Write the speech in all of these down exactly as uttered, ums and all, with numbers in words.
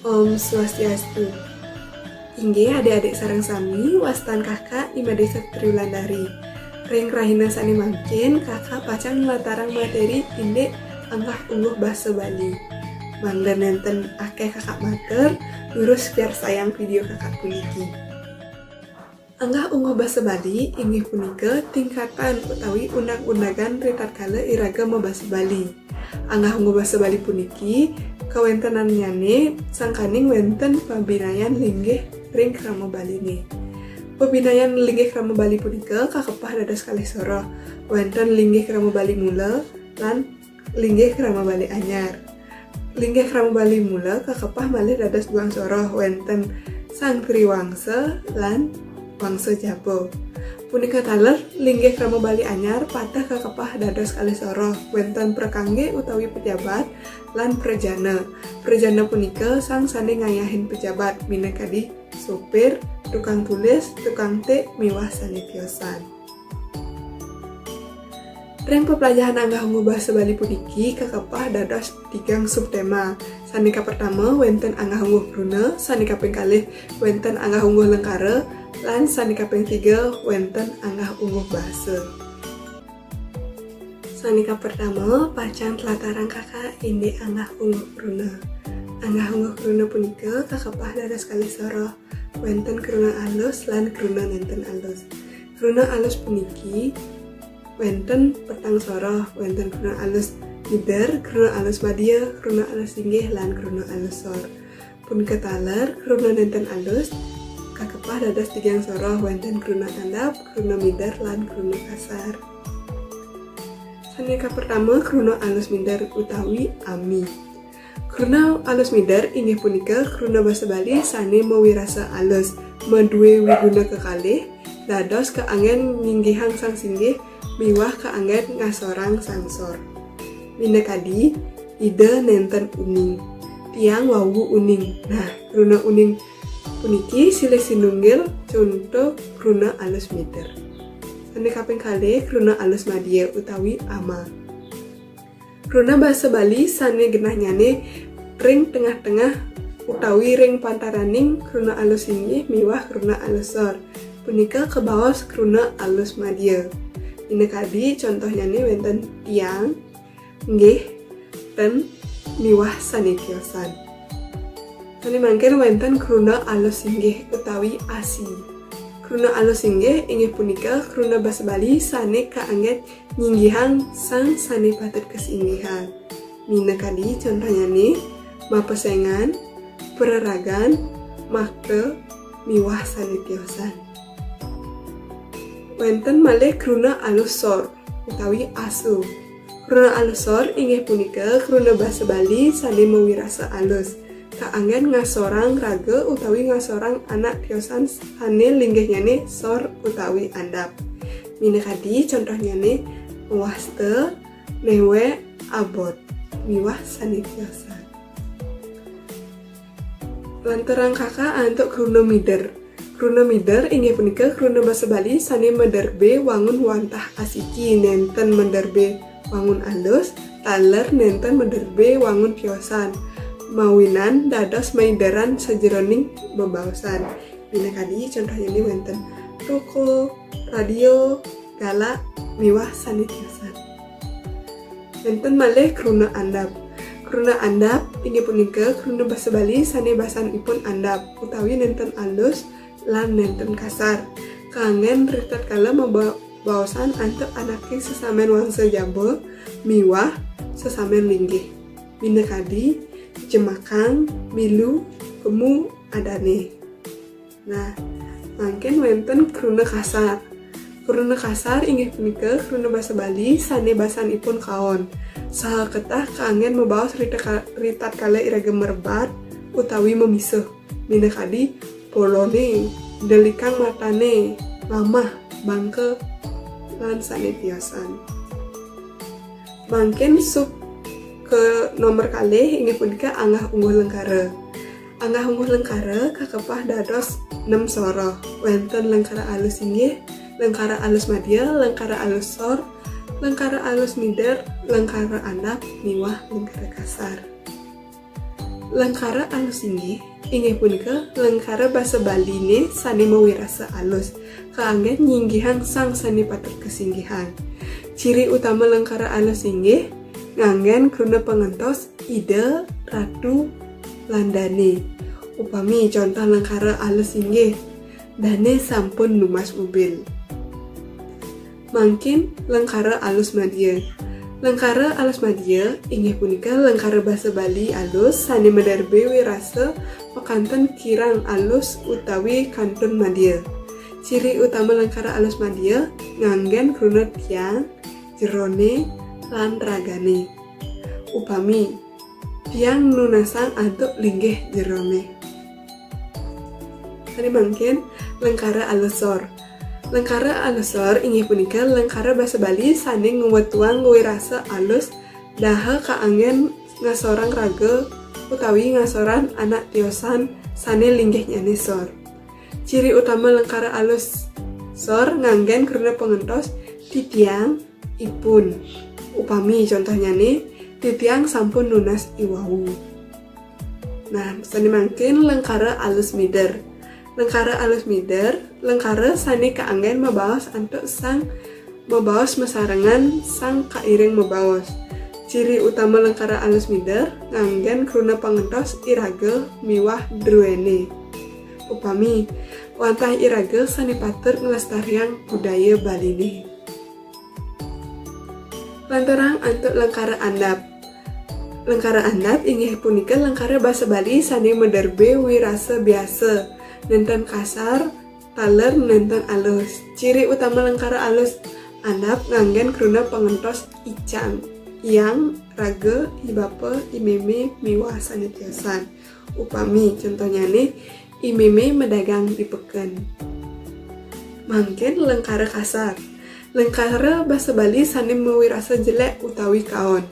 Om Swastiastu. Inggih adik-adik sareng sami, wastan kakak Ima Desa Triwulandari. Ring rahina sane mangkin, kakak pacang nlatarang materi indik anggah ungguh basa Bali. Mangda nenten akeh kakak matur, durus piarsayang video kakak puniki. Anggah ungguh basa Bali inggih punika tingkatan utawi undang-undangan ritatkala iraga mabasa Bali. Anggah ungguh basa Bali puniki kawentenannyané sangkaning wenten pabinayan linggih ring krama Baliné. Pabinayan linggih krama Bali punika kakepah dados kalih soroh, wenten linggih krama Bali mula lan linggih krama Bali anyar. Linggih krama Bali mula kakepah malih dados duang soroh, wenten Sang Triwangsa lan Wangsa Jaba. Punika taler linggih krama Bali anyar pateh kakepah dados kalih soroh, wenten prakangge utawi pejabat lan prajana. Prajana punika sang sane ngayahin pejabat, minakadi sopir, tukang tulis, tukang tik, miwah sane tiosan. Ring peplajahan anggah ungguh basa Bali puniki kakepah dados tigang subtema. Sane kapertama wenten anggah ungguh kruna, sane kaping kalih wenten anggah ungguh lengkara, lan sane kaping tiga wenten anggah ungguh basa. Sane kapertama pacang tlatarang kakak indik anggah ungguh kruna. Anggah ungguh kruna punika kakepah dados kalih soroh, wenten kruna alus lan kruna nenten alus. Kruna alus puniki wenten petang soroh, wenten kruna alus mider, kruna alus madya, kruna alus linggih, lan kruna alus sor. Punika taler kruna nenten alus kakepah dados tigang soroh, wenten kruna andap, kruna mider, lan kruna kasar. Sane kapertama kruna alus mider utawi ami. Kruna alus mider inggih punika kruna basa Bali sane mawirasa alus, madue wiguna kekalih, dados kaanggen nyinggihang sang singgih miwah kaanggen ngasorang sang sor. Minakadi, Ida nenten uning, tiang wau uning. Nah, kruna uning puniki silih sinunggil conto kruna alus mider. Sane kaping kalih kruna alus madya utawi ama. Kruna basa Bali sane genahnyane ring tengah-tengah utawi ring pantaraning kruna alus singgih miwah kruna alus sor. Punika kabaos kruna alus madya. Minakadi contohnyane wenten tiang, nggih, ten, miwah sane tiosan. Sane mangkin wenten kruna alus singgih utawi asi. Kruna alus singgih inggih punika kruna basa Bali sane kaanggen nyinggihang sang sane patut kasinggihang. Minakadi contohnyane, mapesengan, praragan, makta, miwah sane tiosan. Wenten malih kruna alus sor utawi asu. Kruna alus sor inggih punika kruna basa Bali sane mawirasa alus, kaanggen ngasorang raga utawi ngasorang anak tiosan sane linggihnyane sor utawi andap. Minakadi contohnyane, mawasta, newek, abot, miwah sane tiosan. Lanturang kakak antuk kruna mider. Kruna mider inggih punika kruna basa Bali sane maderbe wangun wantah asiki, nenten maderbe wangun alus, taler nenten maderbe wangun tiosan, mawinan dados maideran sajeroning bebaosan. Minakadi contohnyane wenten toko, radio, galak, miwah sane tiosan. Wenten malih kruna andap. Kruna andap inggih punika kruna basa Bali sane basanipun andap utawi nenten alus lan nenten kasar, kaanggen ritatkala mabaosan antuk anake sesamen wangsa jaba miwah sesamen linggih. Minakadi, jemakang, milu, kemu, adane. Nah, mangkin wenten kruna kasar. Kruna kasar inggih punika kruna basa Bali sane basanipun kaon, saha ketah kaanggen mabaos rita-, ritatkala iraga merebat utawi mamisuh. Minakadi, polone, delikang matane, mamah, bangka, lan sane tiosan. Mangkin sub ke nomor kalih inggih punika anggah ungguh lengkara. Anggah ungguh lengkara kakepah dados nem soroh. Wenten lengkara alus singgih, lengkara alus madya, lengkara alus sor, lengkara alus mider, lengkara andap, miwah lengkara kasar. Lengkara alus singgih inggih punika lengkara basa Baliné sané mawirasa alus, kaanggén nyinggihang sang sané patut kasinggihang. Ciri utama lengkara alus singgih nganggén kruna pangentos Ida, Ratu, lan Dané. Upami contoh lengkara alus singgih, Dané sampun numbas mobil. Mangkin lengkara alus madya. Lengkara alus madya inggih punika lengkara basa Bali alus sané madarbé wirasa makanten kirang alus utawi kantun madya. Ciri utama lengkara alus madya nganggén kruna tiang, jeroné, lan ragané. Upami, tiang nunasang antuk linggih jeroné. Sané mangkin, lengkara alus sor. Lengkara alus sor inggih punika lengkara basa Bali sané ngwetuang wirasa alus daha kaanggén ngasorang raga utawi ngasorang anak tiosan sané linggihnyané sor. Ciri utama lengkara alus sor nganggén kruna pangentos titiang, ipun. Upami contohnyané, titiang sampun nunas iwau. Nah, sané mangkin lengkara alus mider. Lengkara alus mider, lengkara sané kaanggén mabaos antuk sang mabaos masarengan sang kairing mabaos. Ciri utama lengkara alus mider nganggén kruna pangentos iraga miwah druéné. Upami, wantah iraga sané patut nglestariang budaya Baliné. Lanturang antuk lengkara andap. Lengkara andap inggih punika lengkara basa Bali sané madarbé wirasa biasa, nénten kasar, taler nénten alus. Ciri utama lengkara alus andap nganggén kruna pangentos icang, iyang, raga, ibapa, imémé, miwah sané tiosan. Upami, contohnyané, imémé madagang di peken. Mangkin lengkara kasar. Lengkara basa Bali sané mawirasa jelék utawi kaon.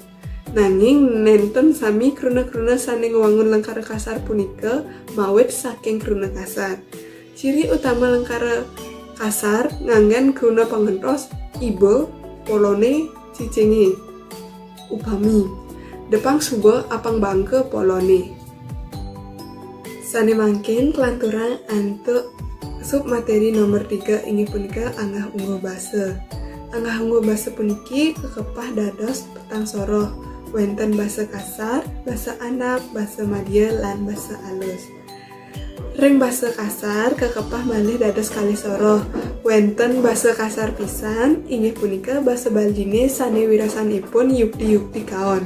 Nanging nénten sami kruna-kruna sané ngwangun lengkara kasar punika mawit saking kruna kasar. Ciri utama lengkara kasar nganggén kruna pangentos iba, poloné, cicingé. Upami, depang suba apang bangka poloné. Sané mangkin kalanturang antuk sub materi nomor tiga inggih punika anggah ungguh basa. Anggah ungguh basa puniki kakepah dados petang soroh, wénten basa kasar, basa andap, basa madya, lan basa alus. Ring basa kasar kakepah malih dados kalih soroh. Wénten basa kasar pisan, inggih punika basa Baliné sané wirasanipun yukti-yukti kaon,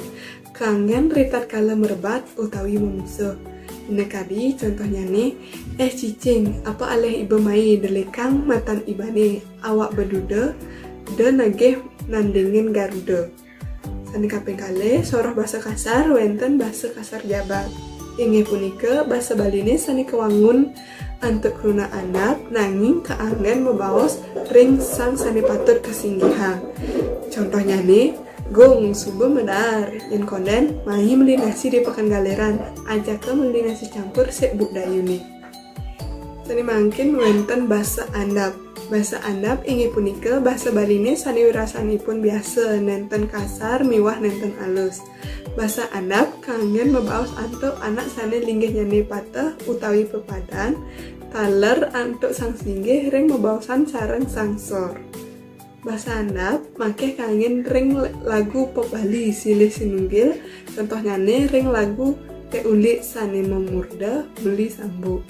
kanggén ritatkala mrebat utawi mamusuh. Minakadi contohnyané, "Eh cicing, apa alih iba mai delikang matan ibané, awak beduda, da nagih nandingin Garuda." Sané kaping kalih, soroh basa kasar wénten basa kasar jabat. Inggih punika basa Baliné sané kawangun antuk kruna andap, nanging kaanggén mabaos ring sang sané patut kasinggihang. Contohnyané, "Gung, suba medaar, yén kondén, mai meli nasi di Pekan Galeran, ajaka meli nasi campur sik Buk Dayuné." Sané mangkin wénten basa andap. Basa andap inggih punika basa Baliné sané wirasanipun biasa, nénten kasar miwah nénten alus. Basa andap kanggén mabaos antuk anak sané linggihnyané pateh utawi pepadan, taler antuk sang singgih ring mabaosan sareng sang sor. Basa andap makéh kanggén ring lagu pop Bali silih sinunggil, contohnyané ring lagu Téh Ulik sané mamurda Beli Sambuk.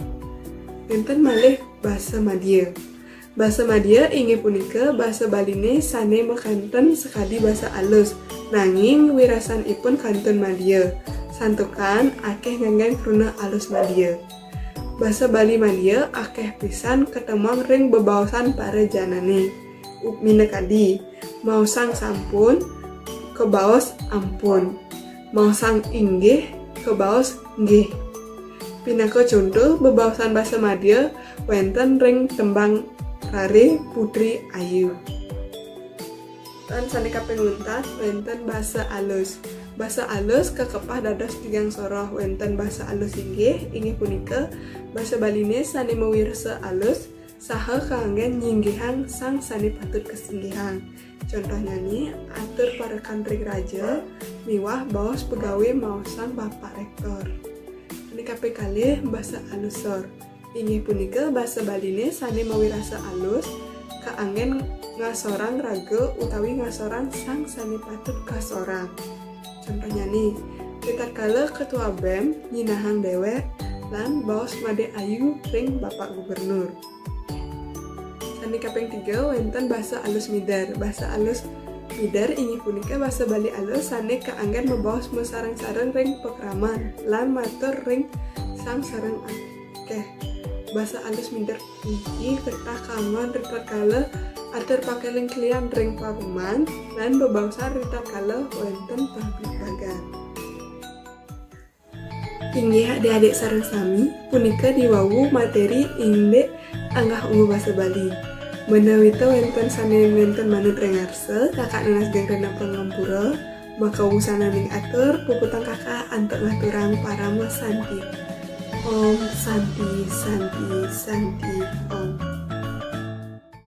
Nénten malih basa madya. Basa madya inggih punika basa Baliné sané makanten sakadi basa alus, nanging wirasanipun kantun madya. Santukan akéh nganggén kruna alus madya. Basa Bali madya akéh pisan katemong ring bebaosan para janané. Minakadi, maosang sampun, kabaos ampun. Maosang inggih, kabaos nggih. Pinaka conto, bebaosan basa madya wénten ring tembang Rare Putri Ayu. Lan sané kaping untat, wénten basa alus. Basa alus kakepah dados tigang soroh, wénten basa alus inggih, inggih punika basa Baliné sané mawirasa alus, saha kanggén nyinggihang sang sané patut kasinggihang. Contohnyané, atur parekan ring raja, miwah baos pegawé maosang Bapak Rektor. Kaping kalih, basa alus sor. Inggih punika basa Baliné sané mawi rasa alus, kaanggén ngasorang raga utawi ngasorang sang sané patut kasorang. Contohnyané, ritatkala Ketua BEM nyinahang déwék lan baos madé ayu ring Bapak Gubernur. Sané kaping tiga, wénten basa alus mider. Basa alus mider inggih punika basa Bali alus sané kaanggén mabaos masareng-sareng ring pakraman lan matur ring sang sareng akéh. Basa alus mider inggih ketah kaanggén ritatkala atur pakéling kelian ring paruman lan bebaosan ritatkala wénten pabligbagan. Inggih adik-adik sareng sami, punika diwawu materi indik anggah ungguh basa Bali. Ménawi ta wénten sané nénten manut ring ngarsa, kakak nunas geng rena pangampura, maka wusananing atur, puputang kakak antuk ngaturang parama santi. Om Santi, Santi, Santi, Om.